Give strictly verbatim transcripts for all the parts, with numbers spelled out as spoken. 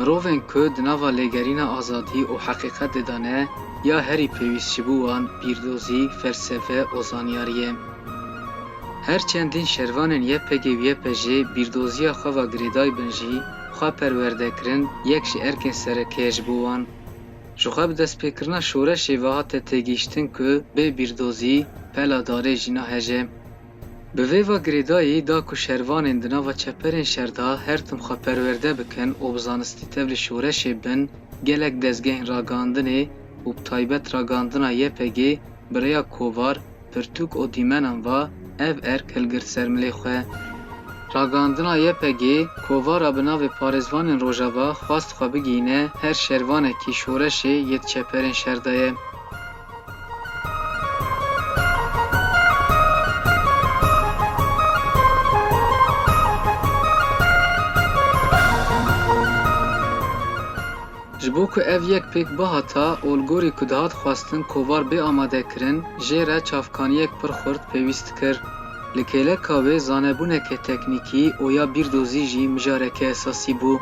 Mirovên ku di nava lêgerîna azadî û heqîqetê de ne, ya herî pêwîst ji bo wan bîrdozî, felsefe û zanyarî ye. Her çendîn şervanên Y P G û Y P J bîrdoziya xwe ve girêdayî bin jî, xwe perwerde kirin yek ji erkên sereke ye ji bo wan. Ji xwe bi destpêkirina şoreşê ve hate têgihiştin ku bê bîrdozî pela darê jî naheje. Bi vê ve girêdayî da ku şervanên di nava çeperên şer de her tim xwe perwerde bikin û bi zanistî tevlî şoreşê bin, gelek dezgehên ragihandinê û bi taybet ragihandina Y P G bi rêya kovar, pirtûk û dîmenan ve ev erk hilgirt ser milê xwe. Ragihandina Y P G, kovara bi navê Parêzvanên Rojava xwest xwe bigihîne her şervanekî şoreşê yê di çeperên şer de ye. Ji bo ku ev yek pêk bihata û li gorî ku dihat xwestin kovar bê amadekirin, jê re çavkaniyek pir xurt pêwîst dikir. Li kêleka wê zanebûneke teknîkî û ya bîrdozî jî mijareke esasî bû.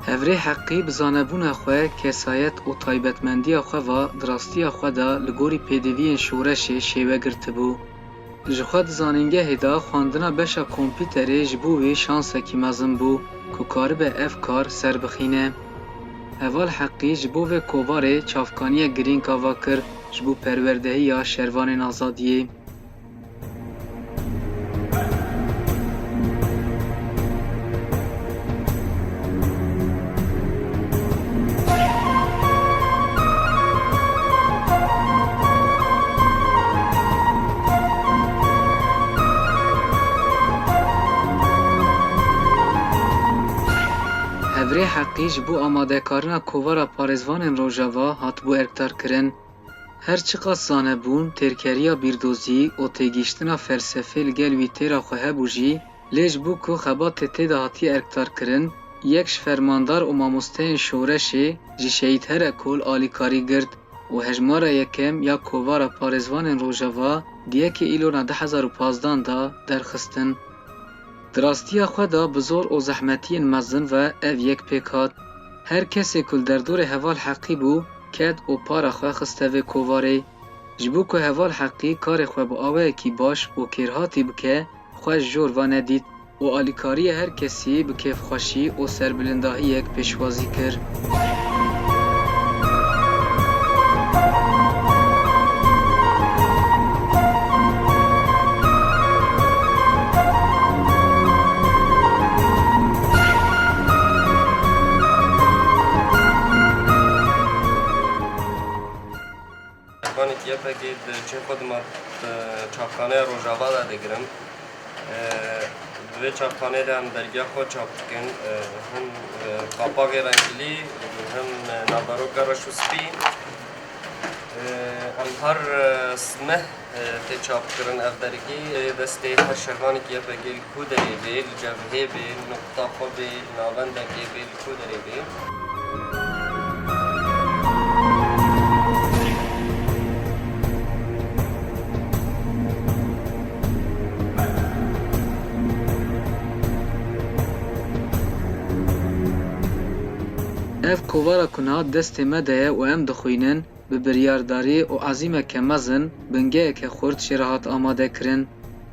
Hevrê Heqî bi zanebûna xwe, kesayet û taybetmendiya xwe ve di rastiya xwe de li gorî pêdiviyên şoreşê şêwe girtibû. Ji xwe di zanîngehê de xwendina beşa kompîterê ji bo wî şansekî mezin bû ku karibe ev kar ser bixîne. Heval Heqî ji bo vê kovarê çavkaniyek girîng ava kir ji bo perwerdehiya şervanên azadiyê. Hevrê Heqî ji bo amadekarina kovara parêzvanên Rojava hatibû erkdarkirin. Her çiqas zanebûn, têrkeriya bîrdozî û têgihiştina felsefê li gel wî têra xwe hebû jî, lê ji bo ku xebatê tê de hatiye erkdarkirin, yek ji fermandar û mamosteyên şoreşê ji Şehîd Herekol alîkarî girt û hejmara yekem ya kovara parêzvanên Rojava di yekê Îlona du hezar û pazdan de derxistin. Di rastiya xwe de bi zor û zehmetiyên mezin ve ev yek pêk hat. Her kesê ku li derdorê Heval Heqî bû, ket û para xwe xiste vê kovarê. Ji bo ku Heval Heqî karê xwe bi awayekî baş û kêrhatî bike, xwe ji jor ve nedît û alîkariya her kesî bi kêfxweşî û serbilindahiyek pêşwazî kir. Şervanekî Y P G di çê xwe dima, e, çapxaneya Rojava de digirim. E, di vê çapxaneyê de em dergiya xwe çap dikin. E, him, e, qapaxê rengilî, him, e, navberoka reş û spî. E, em her, e, s-, meh, e, tê çapkirin ev dergî. E, destê her şervanekî Y P G li ku derê bê, li cevhê bê, li nuqta xwe bê, li navendekê bê, li ku derê bê. Ev kovara ku niha destê me de ye û em dixwînin, bi biryardarî û ezîmeke mezin bingeheke xurt jê re hat amadekirin.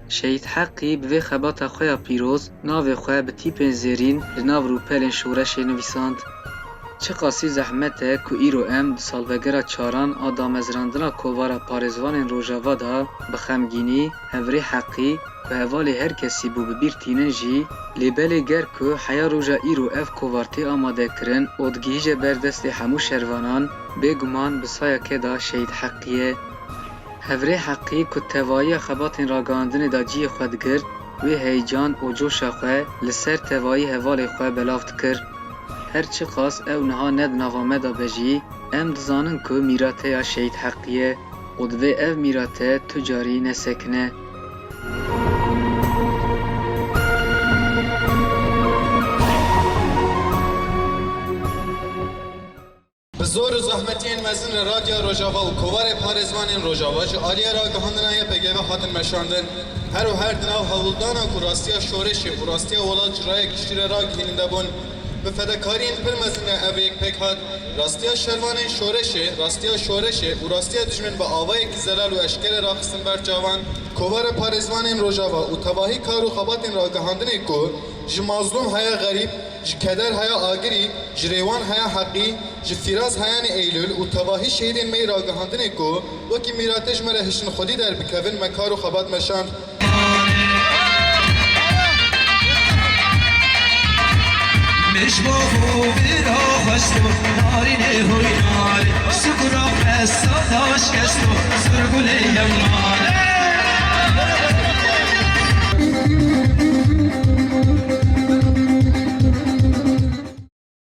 Şehîd Heqî bi vê xebata xwe ya pîroz navê xwe bi tîpên zêrîn li nav rûpelên şoreşê nivîsand. Çiqasî zehmet e ku îro em di salvegera çaran a damezrandina kovara parêzvanên Rojava de bi xemgînî, hevrê Heqî, ku hevalê her kesî bû, bi bîr tînin jî, lê belê ger ku heya roja îro ev kovar tê amadekirin û digihîje ber destê hemû şervanan, bêguman bi saya keda Şehîd Heqî ye. Hevrê Heqî ku tevahiya xebatên ragihandinê de cihê xwe digirt, wê heyecan û coşa xwe li ser tevahî hevalê xwe belav dikir. Her çiqas ew niha ne di nava me de be jî, em dizanin ku mîrat heya Şehîd Heqî ye û divê ev mîrate tu carî nesekine. Bi zor û zehmetiyên mezin re Radyoya Rojava û Kovarê Parêzvanên Rojava ji aliyê ragihandina Y P G ve hatin meşandin. Her û her di nav hewldana ku rastiya şoreşê û rastiya welat ji raya giştî re ragihînin de bûn. Bi fedekariyên pir mezin re ev rêk pêk hat. Rastiya şervanên şoreşê, rastiya şoreşê û rastiya dijmin bi avayekî zelal û eşkere raxistin ber çavan. Kovara parêzvanên Rojava û tevahî kar û xebatên ragihandinê ku ji mazlûm heya xerîb, ji keder heya agirî, ji rêwan heya heqî, ji fîraz heyanê Eylûl û tevahî şehîdên me yê ragihandinê ku wekî mîratê ji me re hiştin xwedî derbikevin, me kar û xebat meşand. Mişbo vira xweşto, narînê hoynarê, sukura qesa daş keşto, zirgulê yemna.